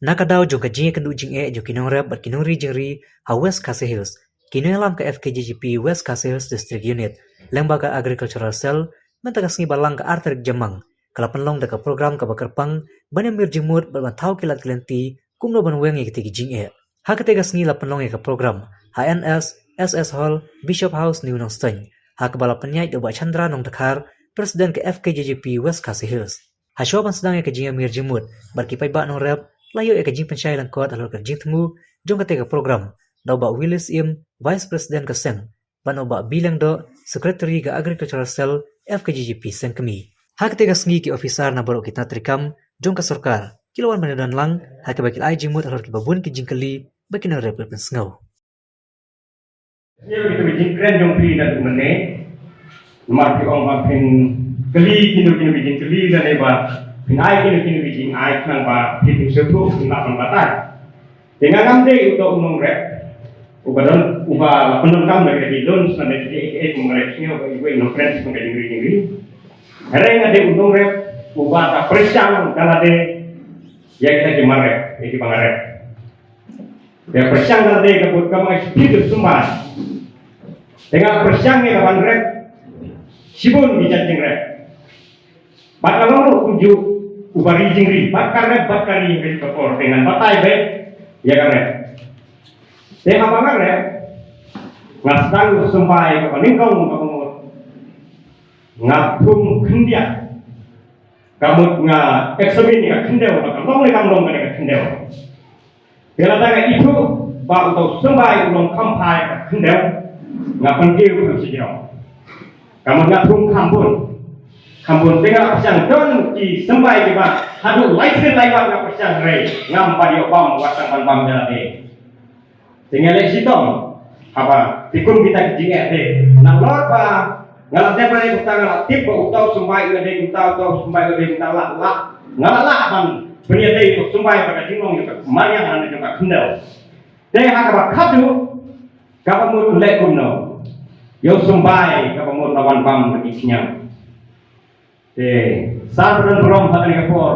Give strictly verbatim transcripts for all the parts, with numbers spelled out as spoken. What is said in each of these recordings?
Na ka daw jong ka jingïakynduh jingeh jong ki nongrep bad ki nongri jingri ha West Khasi Hills, ki nongïalam ka F K J G P West Khasi Hills District Unit lyngba ka Agricultural Cell mynta ka sngi ba lang ka ar tarik Jymmang ka la pynlong da ka program kaba kyrpang ban ïamir jingmut bad ban thaw ki lad ki lynti kumno ban weng ïa kitei ki jingeh. Ha katei ka sngi la pynlong ïa ka program ha N S S S Hall, Bishop House, New Nongstoiñ, ha kaba la pynïaid da u Bah Chandra Nongdkhar, President ka F K J G P West Khasi Hills. Ha shuwa ban sdang ïa ka jingïamir jingmut bad ki paidbah nongrep, la ïoh ïa ka jingpynshai lyngkot halor ka jingthmu jong katei ka program da u Bah Willis Im, Vice President ka seng, bad u Bah Bileng Doh, Secretary ka Agricultural Cell, F K J G P Sengkmie. Ha katei ka sngi ki officer na baroh ki tnat treikam jong ka sorkar ki la wan ban ïadon lang ha kaba ki la ai jingmut halor kiba bun ki jingkylli ba ki nongrep ki la pynsngew. Ïa, kito ki jingkren jong phi na mynne. Namar phi ong ba phin kylli kino kino ki jingkylli lane ba phin ai kino kino ki jingai khnang ba phi phin sngewthuh, phin lah ban batai. Te nga ngam dei uta u nongrep uba don, uba la pyndonkam da ki loans lane ki, ki, ki nongrep sngewbha iwei nongkren sngewbha ka jingri jingri. Hynrei nga dei u nongrep uba da pyrshang da lade ïa kita ki marep, ïa ki bangrep. Te pyrshang da lade ka bud ka ma ka shu phi tu sumbai. Te nga pyrshang ïa ka ban rep shibun ki jait jingrep. Bad ka long ruh kumjuh uba ri jingri, bad ka rep bad ka ri ka por, te ngan batai beit ïa ka rep. Te haba nga rep, nga sdang u sumbai kaba nyngkong kaba mut nga thung khyndiat. Ka mut nga examine ïa ka khyndew ba ka long ne kam long kane ka khyndew. Te lada nga ithuh ba uta u symbai u long kham phai ka khyndew, nga pynkiew kham sha jrong. Ka mut nga thung kham bun. Kham bun te nga pyrshang don ki symbai kiba haduh lai sien lai mar nga pyrshang, hynrei ngam pat ïoh bam wat tang ban bam ïa lade. Te nga leh shitom haba te kum kita ki jingeh te. Nalor ba nga la dep lane kumta nga la tip ba uta u symbai u ïadei kumta, uta u symbai u ïadei kumta, la lah, nga la lah ban pynïadei uta u symbai bad ka jinglong jong ka mariang lane jong ka khyndew. Te ha kaba khatduh, kaba mut leh kumno ïa u symbai kaba mut la wan bam da ki khñiang. Te sa pynban burom ha kane ka por,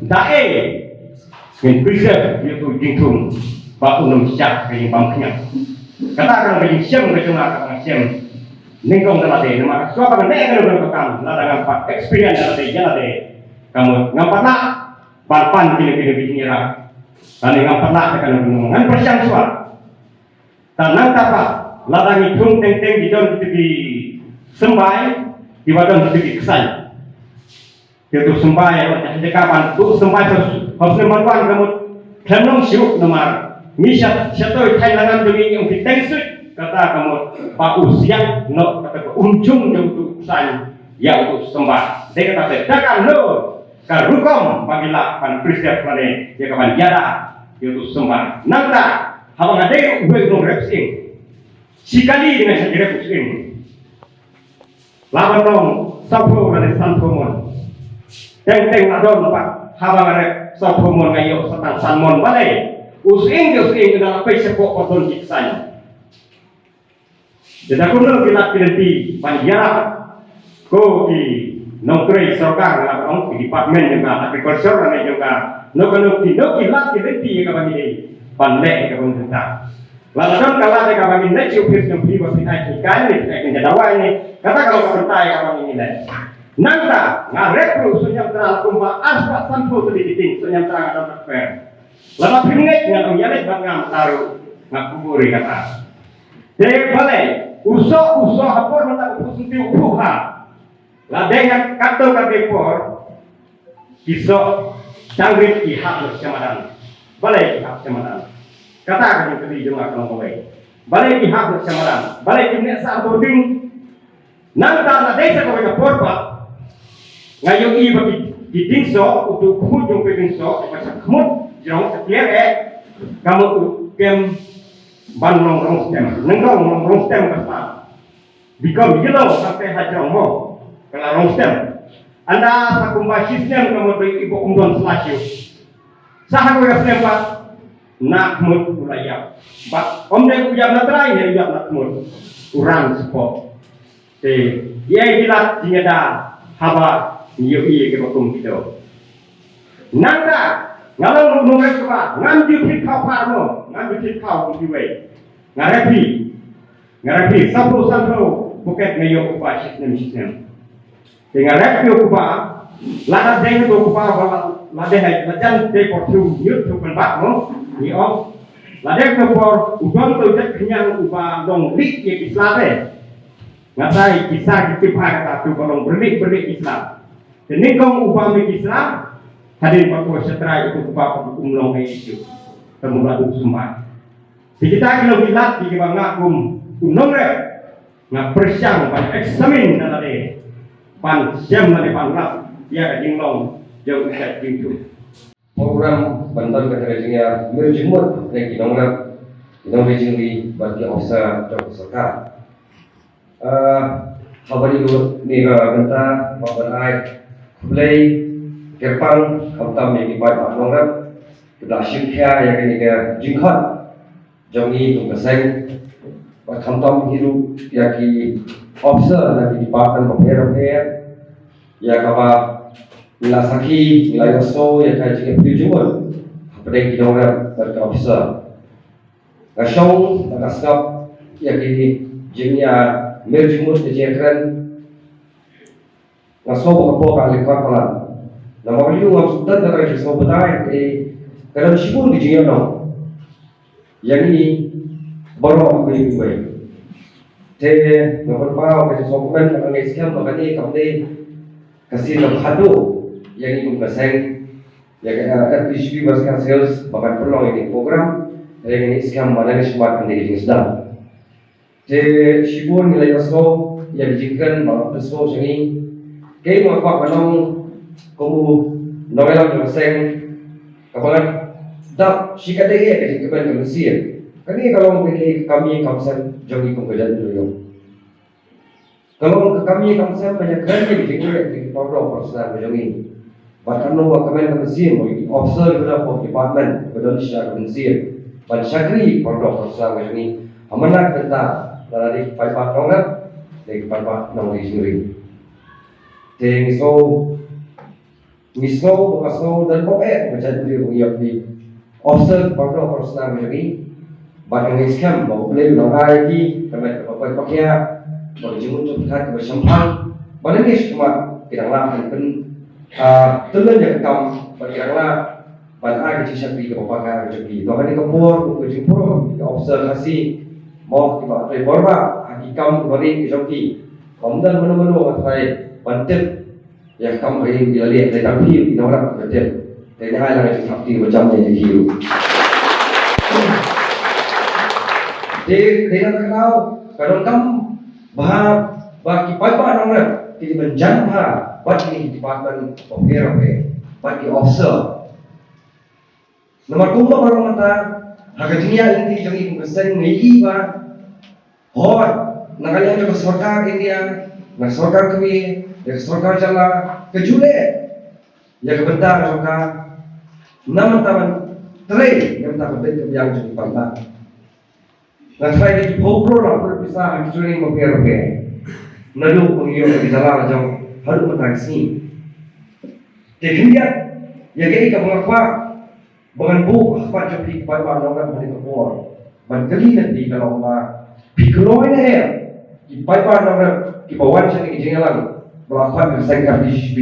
da ei ngin preserve ïa uto u jingthung ba un ym shah ka jingbam khñiang. Kata ka long ka jingshem ka jong nga kaba nga shem nyngkong da lade, namar shuwa ba nga leh kano kano ka kam, lada ngam pat experience da lade ïa lade, ka mut ngam pat lah ban pan kino kino ki jingïarap. Lane ngam pat lah da kano kano, ngan pyrshang shuwa. Te nangta pat lada ngi thung teng teng ki don kito ki symbai kiba don kito ki ksaiñ. Kito symbai, ha jaka ban buh symbai ha u snem ban wan ka mut khlem long shuh namar ngi sha, sha to i thaiñ langam jong ngi ong ki teng suit, kata ka mut ba u siat noh kata ka umjung jong uto u ksaiñ ïa uto u symbai. Te kata te da kano ka rukom ba ngi lah ban preserve lane ïa ka ban ïada ïa uto u symbai. Nangta haba nga dei ruh uwei u nongrep sying, shi kali nga sa rep u sying. Lah ban long sawphew lane sanphew mon. Teng teng la don pat haba nga rep sawphew mon nga ïoh sa tang san mon. Balei? U sying, u sying nga la pei shapoh ba don ki ksaiñ. Te da kumno ki lad ki lynti ban ïarap, ko ki nongtrei sorkar, la ban ong ki department jong ka agriculture lane jong kano kano ki, no ki lad ki lynti ïa kaba ngi dei ban leh ïa kaba ngi dei. Lada don ka lad ïa kaba ngin leit sha ophis jong phi ba phin ai jinghikai ne phin ai jingdawai ne, kata ka long ka bynta ïa kaba ngin leit. Nangta nga rep ruh shu ñiamtra kumba arspah sanphew tylli ki tieng, shu ñiamtra nga don ka kper. Lada phi ngeit ngan ong ïa leit bad nga mynta ruh nga kubur ïa kata. Te balei u soh, u soh ha por mynta u phuh syntiew u phuh ha. La dei ha kato ka dei por ki soh dang rit ki hap lut sha madan. Balei ki hap sha madan? Kata ka jingkylli jong nga ka long kawei. Balei ki hap lut sha madan? Balei kim neh sah ha bording? Nangta la dei sa kawei ka por pat nga ïohi ba ki, ki dieng soh, uto u khmut jong ki dieng soh, ba sha khmut jrong sha kliar eh, ka mut u kem ban long rong stem. Nyngkong long rong stem ka sah. Bikom yellow hangtei ha jrong mo, ka la rong stem. Ynda sa kumba shi snem ka mut ba i bok um don sla shuh. Sa ha kawei ka snem pat na khmut u la ïap. Bad ym dei u ïap na trai ne u ïap na khmut, u rang spot. Te ïa ki lad jingïada haba ngi ïohi ïa kiba kum kito. Nangta Nga long u nongrep kaba ngam ju thied khaw phar mo, ngam ju thied khaw kum kiwei. Nga rep hi, nga rep hi, sawphew sanphew buket nga ïoh u kpa shisnem shisnem. Te nga rep ïa u kpa, lada dei u kpa ba la dei hai, la jan dei por thiew ñiut thiew pynbat mo, ngi ong. La dei ka por u don ka jait khñiang uba long lih ïa ki sla te. Nga trai ki sa ki tip ha kata tu ba long byrnik byrnik ki sla. Te nyngkong uba mih ki sla, hadien ba ko sha trai u kpa ba um long ei issue. Te mula u sumar. Te kita ki long ki lad kiba nga kum u nongrep. Nga pyrshang ban examine na lade ban shem lade ban lap ïa ka jinglong jong ka jingthoh. Program ban don ka jingïamir jingmut na ki nongrep, ki nongri jingri bad ki officer jong ka sorkar. Ah, haba ïa kane ka bynta ba ban ai khublei kyrpang khamtam ïa ki paidbah nongrep kiba la shim khia ïa kane ka jingkhot jong ngi kum ka seng. Bad khamtam hi ruh ïa ki officer na ki department bapher bapher ïa kaba ngi la sakhi, ngi la ïohsngew ïa ka jingïapyni jingmut hapdeng ki nongrep bad ki officer. Nga shong bad nga sngap ïa ki jingïamir jingmut, ki jingïakren. Nga sngew ba ka por ka leit kwah palat. Namar ba ïoh ngam sngewthuh da ka jingsngew batai, eh, ka don shibun ki jingïohnong ïa ngi baroh kiwei kiwei. Te nga pynpaw ka jingsngewkmen ba nga ngeit skhem ba kane kam dei ka sien kaba khatduh ïa ngi kum ka seng, ïa ka, eh, F D G P West Khasi Hills ba kan pynlong ïa kane ka program. Te nga ngeit skhem ba nang shakhmat kan dei ka jingsdang. Te shibun ngi la ïohsngew ïa ki jingkren ba la pynsngew sha ngi. Kaei nga kwah ban ong kum u nongïalam jong ka seng, kaba nga dap shikatdei ïa ka jingkmen ka mynsiem. Kane ka long ka, ka kam ïing kam sem jong ngi kum ka jaitbynriew. Ka long ka kam ïing kam sem ban ïakren ïa ki jingkren jong ki paralok parasnam ka jong ngi. Bad kano ka kmen ka mynsiem ba ki officer kiba don ha department ba don shisha ka mynsiem ban shakri paralok parasnam ka jong ngi. Ha man la ka bynta lada dei ki paidbah nongrep, dei ki paidbah nongri jingri. Te ngi sngew, ngi sngew ba ka sngew don bok eh ba ka jaitbynriew ba ngi ïoh ki officer paralok parasnam ka jong ngi. Bad nga ngeit skhem ba U Blei un ai ïa ki ka met kaba koit ba khiah, bad ka jingmut jingpyrkhat kaba shemphang, bad ngi sngewthuh ba ki dang lah ban pyn, ah, tyllun ïa ka kam, bad ki dang lah ban ai ka jingshakri kaba paka ka jong ki. To ha kane ka por, kum ka jingburom ka officer Khasi, mo kiba trei bor bha ha ki kam kiba rieh ka jong ki. Ym don mano mano ba trei ban tip ïa ka kam ba ngi la leh, dei tang phi ki nongrep ba tip. Te ngi ai lang ka jingthap kti ba jam ïa ki ruh. Te dei na ka daw ka donkam ba, ba ki paidbah nongrep ki dei ban jan bha bad ki department bapher bapher bad ki officer. Namar kumba nga ong mynta, ha ka jingïaid lynti jong ngi kum ka seng ngi ïohi ba hooid, na ka liang jong ka sorkar India, na ka sorkar kmie, na ka sorkar jylla, ka ju leh ïa ka bynta ka jong ka, na ka bynta ban trei ïa ka bynta ka beit ka biang jong ki paidbah. Nga tharai ki phew klur la pynlut pisa ha ki training bapher bapher. Naduh ba ngi ïoh ïa ka jylla la jong haduh mynta ka sngi. Te khyndiat ïa kaei kaba nga kwah ba ngan buh ha khmat jong phi ki paidbah nongrep ha kane ka por ban kylli na phi ka long ba phi kloi ne em ki paidbah nongrep kiba wan sha kane ka jingïalang ba la khot ka seng F D G P,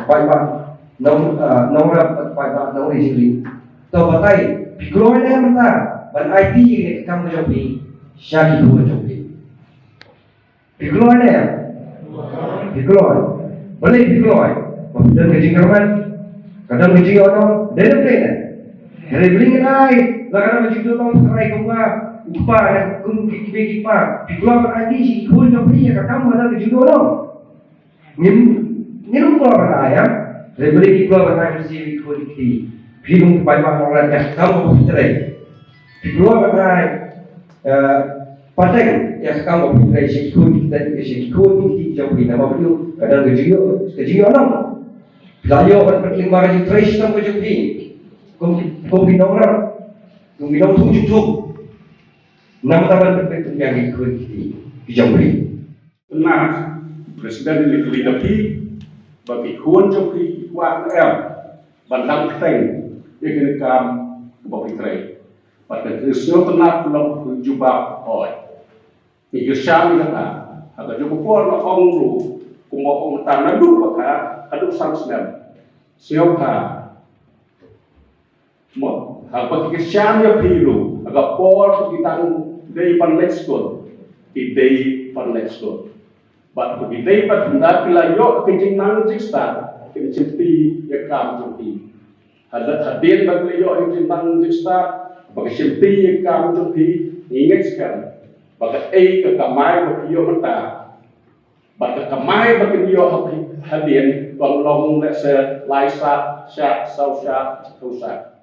paidbah nong, ah, nongrep, paidbah nongri jingri. To batai, phi kloi ne em mynta ban aiti ïa ka kam ka jong phi sha ki khun jong phi? Phi kloi ne em? Phi kloi. Balei phi kloi? Ba phi don ka jingkyrmen, ka don ka jingïohnong, dei ne em? Hynrei balei ngan ai, la ka don ka jingduhnong, tharai kum nga u kpa ne kum ki kmie ki kpa, phi kloi ban aiti sha ki khun jong phi ïa ka kam ba don ka jingduhnong? Ngim, ngim kloi ban ai, ha? Hynrei balei phi kloi ban ai sha ki khun ki kti? Phi kum ki paidbah nongrep, ïa ka kam ba phi trei. Phi kloi ban ai, eh, pateng ïa ka kam ba phi trei sha ki khun ki kti, sha ki khun ki kti jong phi, namar ba ka don ka jingïoh, ka jingïohnong. Phi la ïoh ban pynlong ba ka jingtrei shitom ka jong phi kum, kum ki nongrep, kum ki nongthoh jingthoh. Namar ba phi pynlong ïa ki khun ki kti ki jong phi. Pynah, President, ngi kylli da phi ba ki khun jong phi ki kwah ne em ban dang kyrteng Kane ka kam kaba phi trei. Bad ka jingsngewtynnat long ka jubab hooid. Ngi kyrshan ïa kata. Ha ka juh ka por nga ong ruh, kumba ong mynta naduh ba ka, haduh san snem. Sngewbha. Mo, haba ki kyrshan ïa phi ruh, ha ka por ki dang dei ban leit skul, ki dei ban leit skul. Bad haba ki dei ban, ynda ki la ïoh ka jingnang jingstad, kin shimti ïa ka kam jong ki. Hadien, hadien ba ki la ïoh ka jingnang jingstad, ba ki shimti ïa ka kam jong ki, ngi ngeit skhem ba kaei ka kamai ba ki ïoh mynta, bad ka kamai ba kin ïoh ha, hadien, kan long lehse lai shad, shad, saw shad, saw shad.